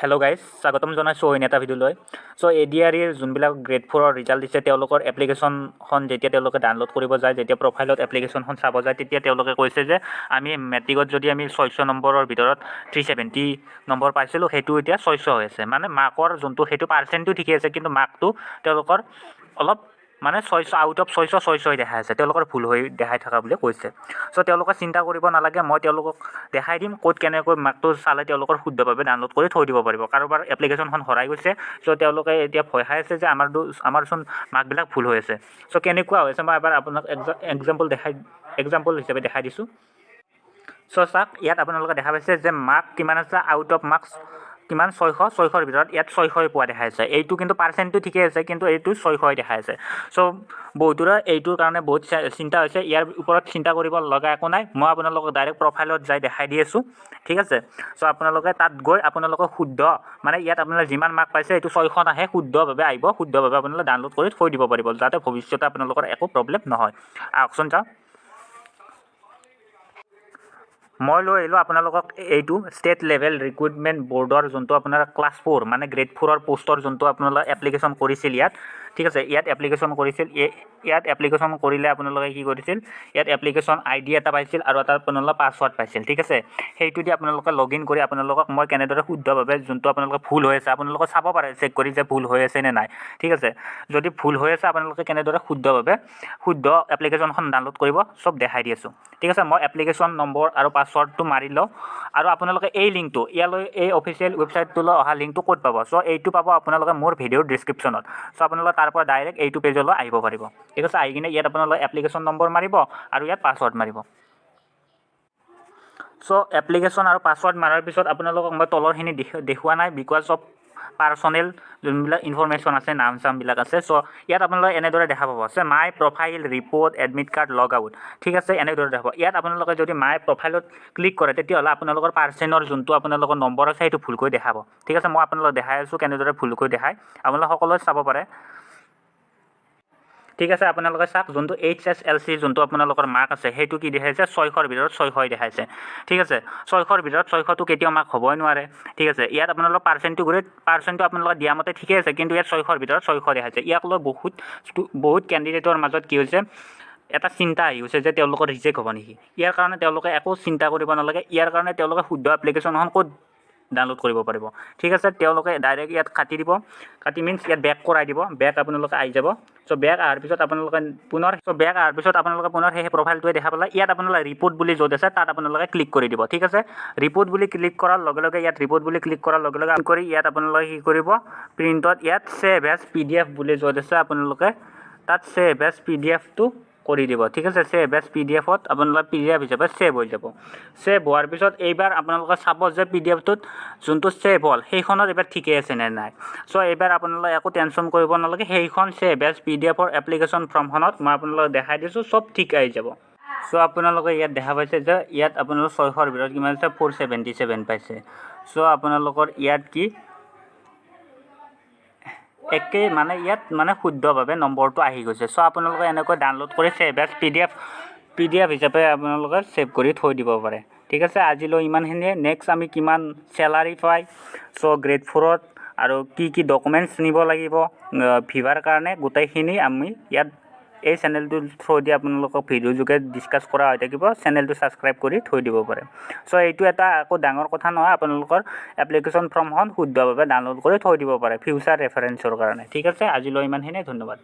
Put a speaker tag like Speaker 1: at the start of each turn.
Speaker 1: Hello' guys, স্বাগতম জনাইছোঁ অইন এটা ভিডিঅ'লৈ। চ' এডিআৰইৰ যোনবিলাক গ্ৰেড ফ'ৰৰ ৰিজাল্ট দিছে, তেওঁলোকৰ এপ্লিকেশ্যনখন যেতিয়া তেওঁলোকে ডাউনলোড কৰিব যায়, যেতিয়া প্ৰফাইলত এপ্লিকেশ্যনখন চাব যায়, তেতিয়া তেওঁলোকে কৈছে যে আমি মেট্ৰিকত যদি আমি 600 নম্বৰৰ ভিতৰত 370 নম্বৰ পাইছিলোঁ, সেইটো এতিয়া 600 হৈ আছে। মানে মাৰ্কৰ যোনটো সেইটো পাৰ্চেণ্টটো ঠিকে আছে, কিন্তু মাৰ্কটো তেওঁলোকৰ অলপ মানে 600 আউট অফ 600 600ই দেখাই আছে, তেওঁলোকৰ ভুল হৈ দেখাই থকা বুলি কৈছে। চ' তেওঁলোকে চিন্তা কৰিব নালাগে। মই তেওঁলোকক দেখাই দিম ক'ত কেনেকৈ মাৰ্কটো চালে তেওঁলোকৰ শুদ্ধভাৱে ডাউনলোড কৰি থৈ দিব পাৰিব। কাৰোবাৰ এপ্লিকেশ্যনখন হেৰাই গৈছে। চ' তেওঁলোকে এতিয়া ভয় খাই আছে যে আমাৰচোন মাৰ্কবিলাক ভুল হৈ আছে। চ' কেনেকুৱা হৈছে, মই এবাৰ আপোনাক এক্সাম্পল হিচাপে দেখাই দিছোঁ। চ' চাওক, ইয়াত আপোনালোকে দেখা পাইছে যে মাৰ্ক কিমান আছে, আউট অফ মাৰ্কছ কিমান, 600। 600ৰ ভিতৰত ইয়াত 600ই পোৱা দেখাই আছে। এইটো কিন্তু পাৰ্চেণ্টটো ঠিকেই আছে, কিন্তু এইটো 600ই দেখাই আছে। চ' বহুতৰে এইটোৰ কাৰণে বহুত চিন্তা হৈছে। ইয়াৰ ওপৰত চিন্তা কৰিব লগা একো নাই। মই আপোনালোকক ডাইৰেক্ট প্ৰফাইলত যাই দেখাই দি আছোঁ, ঠিক আছে? চ' আপোনালোকে তাত গৈ আপোনালোকে শুদ্ধ, মানে ইয়াত আপোনালোকে যিমান মাৰ্ক পাইছে, এইটো 600 নাহে, শুদ্ধভাৱে আহিব। শুদ্ধভাৱে আপোনালোকে ডাউনলোড কৰি থৈ দিব পাৰিব, যাতে ভৱিষ্যতে আপোনালোকৰ একো প্ৰব্লেম নহয়। আহকচোন যাওঁ। মই লৈ আহিলোঁ আপোনালোকক এইটো ষ্টেট লেভেল ৰিক্ৰুইটমেণ্ট বৰ্ডৰ যোনটো আপোনাৰ ক্লাছ ফ'ৰ, মানে গ্ৰেড ফ'ৰৰ পষ্টৰ যোনটো আপোনালোকে এপ্লিকেশ্যন কৰিছিল ইয়াত, ঠিক আছে? ইয়াত এপ্লিকেশ্যন কৰিছিল। ইয়াত এপ্লিকেশ্যন কৰিলে আপোনালোকে কি কৰিছিল? ইয়াত এপ্লিকেশ্যন আইডি এটা পাইছিল আৰু এটা আপোনালোকে পাছৱৰ্ড পাইছিল, ঠিক আছে? সেইটো দি আপোনালোকে লগ ইন কৰি আপোনালোকক মই কেনেদৰে শুদ্ধভাৱে যোনটো আপোনালোকে ভুল হৈ আছে, আপোনালোকে চাব পাৰে চেক কৰি যে ভুল হৈ আছে নে নাই, ঠিক আছে? যদি ভুল হৈ আছে, আপোনালোকে কেনেদৰে শুদ্ধভাৱে শুদ্ধ এপ্লিকেশ্যনখন ডাউনলোড কৰিব, চব দেখাই দি আছোঁ, ঠিক আছে? মই এপ্লিকেশ্যন নম্বৰ আৰু পাছৱৰ্ডটো মাৰি লওঁ। আৰু আপোনালোকে এই লিংকটো ইয়ালৈ, এই অফিচিয়েল ৱেবছাইটটোলৈ অহা লিংকটো ক'ত পাব? চ' এইটো পাব আপোনালোকে মোৰ ভিডিঅ'ৰ ডিছক্ৰিপশ্যনত। চ' আপোনালোকে তাৰ পৰা ডাইৰেক্ট এইটো পেজলৈ আহিব পাৰিব, ঠিক আছে? আহি কিনে ইয়াত আপোনালোকে এপ্লিকেশ্যন নম্বৰ মাৰিব আৰু ইয়াত পাছৱৰ্ড মাৰিব। চ' এপ্লিকেশ্যন আৰু পাছৱৰ্ড মাৰাৰ পিছত আপোনালোকক মই তলৰখিনি দেখুওৱা নাই, because of personal যোনবিলাক ইনফৰমেশ্যন আছে, নাম চামবিলাক আছে। চ' ইয়াত আপোনালোকে এনেদৰে দেখা পাব আছে my profile, report, admit card, log out, ঠিক আছে? এনেদৰে দেখাব। ইয়াত আপোনালোকে যদি মাই প্ৰফাইলত ক্লিক কৰে, তেতিয়াহ'লে আপোনালোকৰ পাৰ্চেণ্টৰ যোনটো আপোনালোকৰ নম্বৰ আছে, সেইটো ভুলকৈ দেখাব, ঠিক আছে? মই আপোনালোকক দেখাই আছোঁ কেনেদৰে ভুলকৈ দেখায়। আপোনালোকে সকলোৱে চাব পাৰে, ঠিক আছে? আপোনালোকে চাওক, যোনটো এইচএছএলচি যোনটো আপোনালোকৰ মাৰ্ক আছে, সেইটো কি দেখাইছে? 600ৰ ভিতৰত 600ই দেখাইছে, ঠিক আছে? 600ৰ ভিতৰত 600টো কেতিয়াও মাৰ্ক হ'বই নোৱাৰে, ঠিক আছে? ইয়াত আপোনালোকৰ পাৰ্চেণ্টটো ঘূৰি পাৰ্চেণ্টটো আপোনালোকে দিয়া মতে ঠিকেই আছে, কিন্তু ইয়াত 600ৰ ভিতৰত 600 দেখাইছে। ইয়াক লৈ বহুত বহুত কেণ্ডিডেটৰ মাজত কি হৈছে, এটা চিন্তা আহি গৈছে যে তেওঁলোকৰ ৰিজেক্ট হ'ব নেকি। ইয়াৰ কাৰণে তেওঁলোকে একো চিন্তা কৰিব নালাগে। ইয়াৰ কাৰণে তেওঁলোকে শুদ্ধ এপ্লিকেশ্যনখন ক'ত ডাউনলোড কৰিব পাৰিব? ঠিক আছে, তেওঁলোকে ডাইৰেক্ট ইয়াত কাটি দিব। কাটি মিনছ ইয়াত বেক কৰাই দিব। বেক আপোনালোকে আহি যাব। চ' বেক অহাৰ পিছত আপোনালোকে পুনৰ চ' বেক অহাৰ পিছত আপোনালোকে পুনৰ সেই প্ৰফাইলটোৱে দেখা পালে। ইয়াত আপোনালোকে ৰিপৰ্ট বুলি য'ত আছে, তাত আপোনালোকে ক্লিক কৰি দিব, ঠিক আছে? ৰিপৰ্ট বুলি ক্লিক কৰাৰ লগে লগে, ইয়াত ৰিপৰ্ট বুলি ক্লিক কৰাৰ লগে লগে কৰি ইয়াত আপোনালোকে কি কৰিব? প্ৰিণ্টত ইয়াত ছেভ এজ পিডিএফ বুলি য'ত আছে, আপোনালোকে তাত ছেভ এজ পিডিএফটো কৰি দিব, ঠিক আছে? ছেভ এজ পিডিএফত আপোনালোকে পিডিএফ হিচাপে ছেভ হৈ যাব। ছেভ হোৱাৰ পিছত এইবাৰ আপোনালোকে চাব যে পিডিএফটোত যোনটো ছেভ হ'ল, সেইখনত এইবাৰ ঠিকেই আছে নে নাই। চ' এইবাৰ আপোনালোকে একো টেনশ্যন কৰিব নালাগে। সেইখন ছেভ এজ পিডিএফৰ এপ্লিকেশ্যন ফৰ্মখনত মই আপোনালোকক দেখাই দিছোঁ, চব ঠিক আহি যাব। চ' আপোনালোকে ইয়াত দেখা পাইছে যে ইয়াত আপোনালোক 600ৰ ভিতৰত কিমান আছে? 477 পাইছে। চ' আপোনালোকৰ ইয়াত কি একেই, মানে ইয়াত মানে শুদ্ধভাৱে নম্বৰটো আহি গৈছে। চ' আপোনালোকে এনেকৈ ডাউনলোড কৰি ছেভ এজ পিডিএফ হিচাপে আপোনালোকে ছেভ কৰি থৈ দিব পাৰে, ঠিক আছে? আজিলৈ ইমানখিনিয়ে। নেক্সট আমি কিমান চেলাৰী পায় চ' গ্ৰেড ফ'ৰত আৰু কি কি ডকুমেণ্টছ নিব লাগিব ভিভাৰ কাৰণে, গোটেইখিনি আমি ইয়াত এই চেনেলটোৰ থ্ৰুদি আপোনালোকক ভিডিঅ' যোগে ডিছকাছ কৰা হৈ থাকিব। চেনেলটো ছাবস্ক্ৰাইব কৰি থৈ দিব পাৰে। চ' এইটো এটা একো ডাঙৰ কথা নহয়। আপোনালোকৰ এপ্লিকেশ্যন ফৰ্মখন শুদ্ধভাৱে ডাউনলোড কৰি থৈ দিব পাৰে ফিউচাৰ ৰেফাৰেঞ্চৰ কাৰণে, ঠিক আছে? আজিলৈ ইমানখিনিয়ে, ধন্যবাদ।